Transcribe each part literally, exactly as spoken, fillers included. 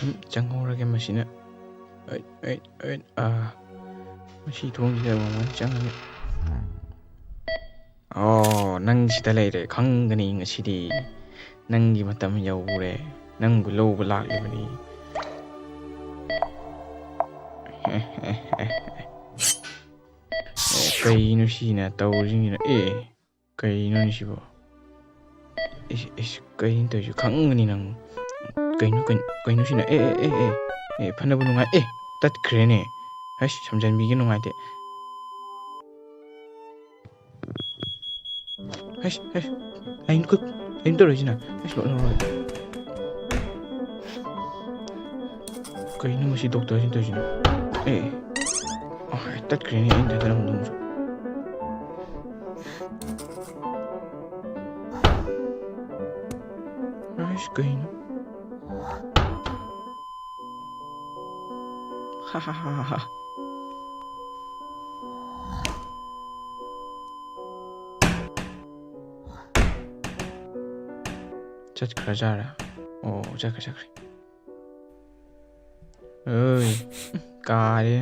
ꯎꯝ, ꯆꯪꯍꯧꯔꯒꯦ ꯃꯁꯤꯅ꯫ ꯑꯩ, ꯑꯩ, ꯑꯩ, ꯑꯥ, ꯃꯁꯤ ꯊꯣꯡꯁꯤꯗ ꯑꯃꯨꯛ ꯆꯪꯉꯒꯦ꯫ ꯑꯣ, ꯅꯪ ꯁꯤꯗ ꯂꯩꯔꯦ꯫ ꯈꯪꯒꯅꯤ ꯉꯁꯤꯗꯤ꯫ ꯅꯪꯒꯤ ꯃꯇꯝ ꯌꯧꯔꯦ꯫ ꯅꯪꯕꯨ ꯂꯧꯕ ꯂꯥꯛꯂꯤꯕꯅꯤ꯫ ꯑꯦ, ꯀꯩꯅꯣ ꯁꯤꯅ ꯇꯧꯔꯤꯁꯤꯡꯁꯤꯅ? ꯑꯦ, ꯀꯩꯅꯣꯅꯦ ꯁꯤꯕꯣ? ꯏꯁ, ꯏꯁ, ꯀꯩꯅꯣ ꯇꯧꯔꯤꯁꯤ? ꯈꯪꯒꯅꯤ ꯅꯪ꯫ ꯀꯩꯅꯣ, ꯀꯩꯅꯣ, ꯀꯩꯅꯣ ꯁꯤꯅ? ꯑꯦ, ꯑꯦ, ꯑꯦ, ꯑꯦ, ꯑꯦ, ꯐꯅꯕ ꯅꯨꯡꯉꯥꯏ꯫ ꯑꯦ, ꯇꯠꯈ꯭ꯔꯦꯅꯦ꯫ ꯍꯩꯁ, ꯁꯝꯖꯟꯕꯤꯒꯦ ꯅꯨꯡꯉꯥꯏꯇꯦ꯫ ꯍꯩꯁ, ꯍꯩꯁ, ꯀꯩꯅꯣ, ꯀꯩꯅꯣ ꯇꯧꯔꯤꯁꯤꯅ? ꯍꯩꯁ, ꯂꯣꯠ, ꯂꯣꯠ, ꯂꯣꯠ꯫ ꯀꯩꯅꯣ ꯃꯁꯤ ꯗꯣꯛꯇꯔꯁꯤꯅ ꯇꯧꯔꯤꯁꯤꯅ? ꯑꯦ, ꯑꯦ꯫ ꯑ, ꯇꯠꯈ꯭ꯔꯦꯅꯦ ꯑꯩꯅ ꯊꯥꯖꯔꯝꯕꯗꯣ ꯑꯃꯨꯛꯁꯨ꯫ ꯑꯁ, ꯀꯩꯅꯣ? ꯍꯥ, ꯍꯥ, ꯍꯥ, ꯍꯥ, ꯍꯥ꯫ ꯆꯠꯈ꯭ꯔꯖꯥꯠꯔꯥ? ꯑꯣ, ꯆꯠꯈ꯭ꯔꯦ, ꯆꯠꯈ꯭ꯔꯦ꯫ ꯑꯣꯏ, ꯀꯥꯔꯦ꯫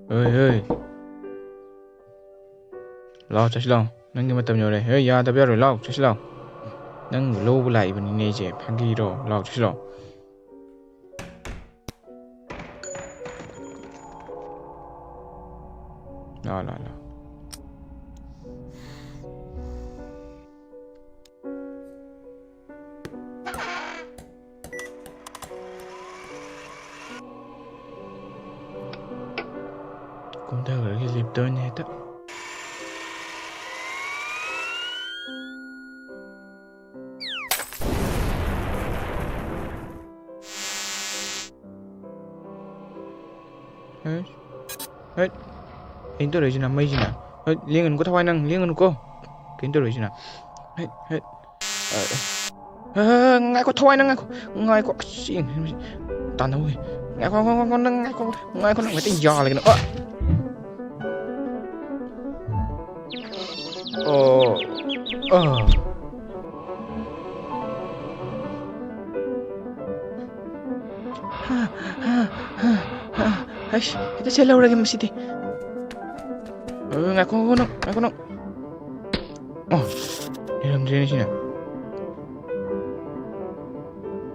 ꯑꯣꯏ, ꯑꯣꯏ꯫ ꯂꯥꯛꯑꯣ, ꯆꯠꯁꯤ ꯂꯥꯛꯑꯣ꯫ ꯅꯪꯒꯤ ꯃꯇꯝ ꯌꯧꯔꯦ꯫ ꯍꯦ, ꯌꯥꯗꯕ ꯌꯥꯔꯣꯏ꯫ ꯂꯥꯛꯑꯣ, ꯆꯠꯁꯤ ꯂꯥꯛꯑꯣ꯫ ꯅꯪꯕꯨ ꯂꯧꯕ ꯂꯥꯛꯏꯕꯅꯤꯅꯦ ꯑꯩꯁꯦ꯫ ꯐꯥꯒꯤꯔꯣ? ꯂꯥꯛꯑꯣ, ꯆꯠꯁꯤ ꯂꯥꯛꯑꯣ꯫ ꯂꯥꯛꯑꯣ, ꯂꯥꯛꯑꯣ, ꯂꯥꯛꯑꯣ꯫ ꯀꯨꯝꯊꯈ꯭ꯔꯒꯦ ꯂꯤꯞꯇ ꯑꯣꯏꯅ ꯍꯦꯛꯇ꯫ ꯍꯩꯠ, ꯍꯩꯠ, ꯀꯩꯅꯣ ꯇꯧꯔꯛꯏꯁꯤꯅ, ꯃꯩꯁꯤꯅ? ꯍꯩꯠ, ꯂꯦꯡꯒꯅꯨꯀꯣ, ꯊꯋꯥꯏ, ꯅꯪ ꯂꯦꯡꯒꯅꯨꯀꯣ꯫ ꯀꯩꯅꯣ ꯇꯧꯔꯛꯏꯁꯤꯅ? ꯍꯩꯠ, ꯍꯩꯠ꯫ ꯑ, ꯑ, ꯑ, ꯉꯥꯏꯈꯣ, ꯊꯋꯥꯏ, ꯅꯪ ꯉꯥꯏꯈꯣ, ꯉꯥꯏꯈꯣ꯫ ꯑꯁ, ꯁꯤ ꯇꯥꯟꯅꯧꯍꯦ꯫ ꯉꯥꯏꯈꯣ, ꯉꯥꯏꯈꯣ, ꯉꯥꯏꯈꯣ, ꯅꯪ ꯉꯥꯏꯈꯣ, ꯉꯥꯏꯈꯣ, ꯅꯪ ꯍꯦꯛꯇ ꯌꯥꯜꯂꯒꯦ ꯅꯪ꯫ ꯑ꯫ ꯑꯣ꯫ ꯑ꯫ ꯍꯩꯁ, ꯍꯦꯛꯇ ꯁꯦꯠꯍꯧꯔꯒꯦ ꯃꯁꯤꯗꯤ꯫ ꯑ, ꯉꯥꯏꯈꯣ, ꯉꯥꯏꯈꯣ ꯅꯪ, ꯉꯥꯏꯈꯣ ꯅꯪ꯫ ꯑꯣ, ꯂꯩꯔꯝꯗ꯭ꯔꯦꯅꯦ ꯁꯤꯅ꯫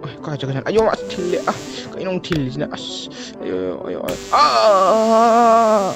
ꯑꯣꯏ, ꯀꯥꯏ ꯆꯠꯈ꯭ꯔꯖꯥꯠꯅꯣ? ꯑꯌꯣ, ꯑꯁ, ꯊꯤꯜꯂꯦ꯫ ꯑ, ꯀꯩꯅꯣ ꯑꯃꯨꯛ ꯊꯤꯜꯂꯤꯁꯤꯅ? ꯑꯁ, ꯑꯌꯣ, ꯑꯌꯣ, ꯑꯌꯣ, ꯑꯥ!